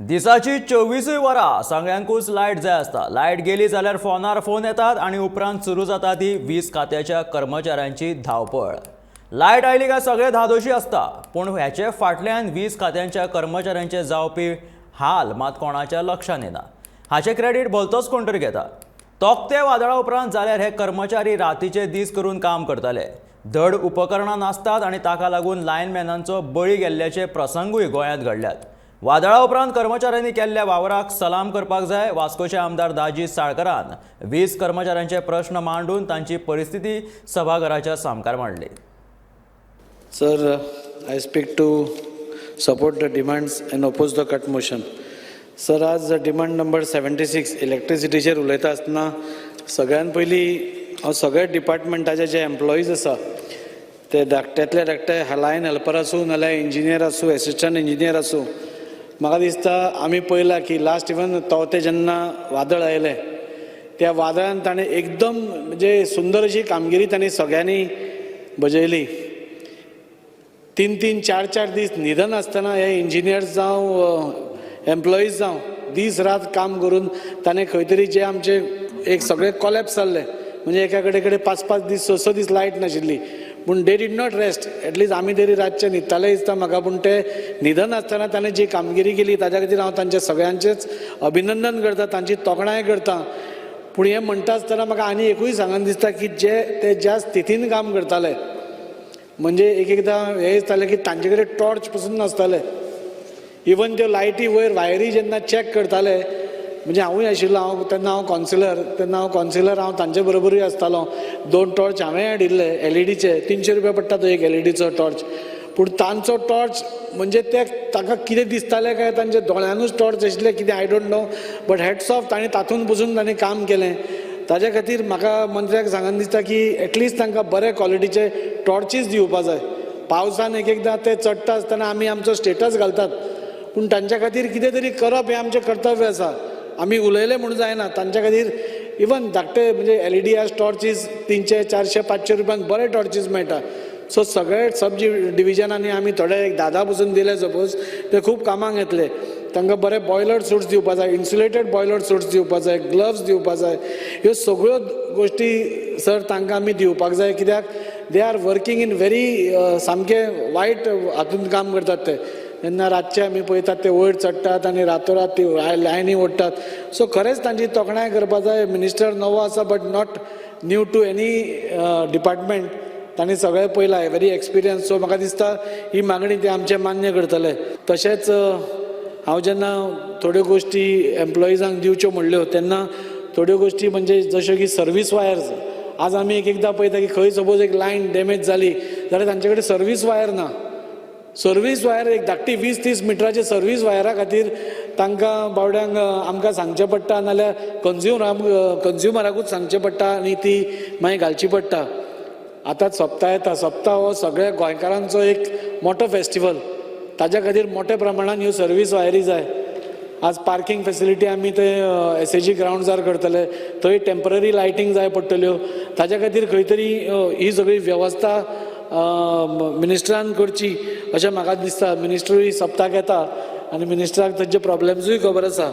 दिसाची 24 वरां सगळ्यांकूच लायट जाय आसता. लायट गेली जाल्यार फोनार फोन येतात आनी उपरांत सुरू जाता ती वीज खात्याच्या कर्मचाऱ्यांची धांवपळ. लायट आयली काय सगळे धादोशी आसता, पूण ह्याचे फाटल्यान वीज खात्यांच्या कर्मचाऱ्यांचे जावपी हाल मात कोणाच्या लक्षांत येना. हाचें क्रेडीट भलतोच कोण तरी घेता. तोक्ते वादळा उपरांत जाल्यार हे कर्मचारी रातीचे दीस करून काम करताले. धड उपकरणां नासतात आनी ताका लागून लायनमॅनांचो बळी गेल्ल्याचे प्रसंगूय गोंयांत घडल्यात. वादळा उपरांत कर्मचाऱ्यांनी केल्ल्या वावराक सलाम करपाक जाय. वास्कोचे आमदार दाजी साळकरान वीज कर्मचाऱ्यांचे प्रश्न मांडून तांची परिस्थिती सभाघराच्या सामकार मांडली. Sir, I speak to support the demands and oppose the cut motion. Sir, आज डिमांड नंबर 76 इलेक्ट्रिसिटीचेर उलयता आसतना सगळ्यान पयलीं हांव सगळ्या डिपार्टमेंटाचे जे एम्प्लॉईज आसा, ते धाकट्यांतले धाकटे लायन हेल्पर आसूं, नाल्यार इंजिनियर आसूं, एसिस्टंट इंजिनियर आसूं, म्हाका दिसता आमी पळयलां की लास्ट इवन तोवते जेन्ना वादळ आयलें, त्या वादळान ताणें एकदम म्हणजे सुंदर अशी कामगिरी तांणी सगळ्यांनी बजयली. तीन तीन चार चार दीस न्हिदनासतना हे इंजिनियर्स जावं, एम्प्लॉईज जावं, दीस रात काम करून ताणें खंय तरी जे आमचे एक सगळे कॉलॅप्स जाल्ले, म्हणजे एका कडेन कडेन पांच पांच दीस, स स दीस लायट नाशिल्ली, पूण they did not rest. At least आमी तरी रातचे न्हिदताले दिसता म्हाका, पूण ते न्हिदनासतना ताणें जी कामगिरी केली, ताच्या खातीर हांव तांचे सगळ्यांचेच अभिनंदन करता, तांची तोखणाय करता. पूण हें म्हणटा आसतना म्हाका आनी एकूय सांगन दिसता की जे ते ज्या स्थितीन काम करताले, म्हणजे एक एकदां हें दिसतालें की तांचे कडेन टॉर्च पसून नासताले. इवन त्यो लायटी वयर वायरी जेन्ना चॅक करताले, म्हणजे हांवूय आशिल्लो, हांव तेन्ना हांव कॉन्सिलर, तेन्ना हांव कॉन्सिलर, हांव तांचे बरोबरूय आसतालो. दोन टॉर्च हांवें हाडिल्ले एलईडीचे. 300 रुपया पडटा तो एक एलईडीचो टॉर्च. पूण तांचो टॉर्च म्हणजे ते तांकां कितें दिसतालें काय तांच्या दोळ्यानूच टॉर्च आशिल्ले कितें, I don't know, but hats off, तांणी तातूंत पसून तांणी काम केलें. ताज्या खातीर म्हाका मंत्र्याक सांगन दिसता की एटलिस्ट तांकां बरे क्वॉलिटीचे टॉर्चीस दिवपा जाय. पावसान एक एकदां ते चडटा आसतना आमी आमचो स्टेटस घालतात, पूण तांच्या खातीर कितें तरी करप हें आमचें कर्तव्य आसा. आमी उलयले म्हणून जायना. तांच्या खातीर इवन धाकटे म्हणजे एलईडी आस टॉर्चीस 300, 400, 500 रुपयान बरे टॉर्चीस मेळटा. सो सगळे सब डिविजनांनी आमी थोडे एक धा धा पसून दिले सपोज, ते खूब कामाक येतले. तांकां बरे बॉयलर सुट्स दिवपा जाय, इन्सुलेटेड बॉयलर सुट्स दिवपा जाय, ग्लव्स दिवपा जाय. ह्यो सगळ्यो गोश्टी सर तांकां आमी दिवपाक जाय, कित्याक they are working in very सामकें वायट हातूंत काम करतात ते. जेन्ना रातचे आमी पळयतात, ते वयर चडटात आनी रातोरात ती लायनी ओडटात. सो खरेंच तांची तोखणाय करपा जाय. मिनिस्टर नवो आसा, but not new to any department. तांणी सगळें पळयलां, व्हेरी एक्सपिरियन्स. सो म्हाका दिसता ही मागणी ते आमचे मान्य करतले. तशेंच हांव जेन्ना थोड्यो गोश्टी एम्प्लॉइजांक दिवच्यो म्हणल्यो, तेन्ना थोड्यो गोश्टी म्हणजे जश्यो की सर्वीस वायर्स. आज आमी एक एकदां पळयता की खंय सपोज एक लायन डॅमेज जाली जाल्यार तांचे कडेन सर्वीस वायर ना. सर्वीस वायर एक धाकटी 20-30 मिटराचे सर्वीस वायरा खातीर तांकां बावड्यांक आमकां सांगचें पडटा, नाल्यार कन्ज्युमराकूच सांगचें पडटा आनी ती मागीर घालची पडटा. आतां सप्ता येता. सप्ता हो सगळ्या गोंयकारांचो एक मोठो फेस्टिवल. ताज्या खातीर मोठ्या प्रमाणान ह्यो सर्वीस वायरी जाय. आज पार्कींग फेसिलिटी आमी ते एसएजी ग्रावंड्सार करतले, थंय टेंपररी लायटींग जाय पडटल्यो. ताज्या खातीर खंय तरी ही सगळी वेवस्था मिनिस्टरान करची अशें म्हाका दिसता. मिनिस्टरूय सप्ताक येता आनी मिनिस्टराक तांचे प्रॉब्लेम्सूय खबर आसा.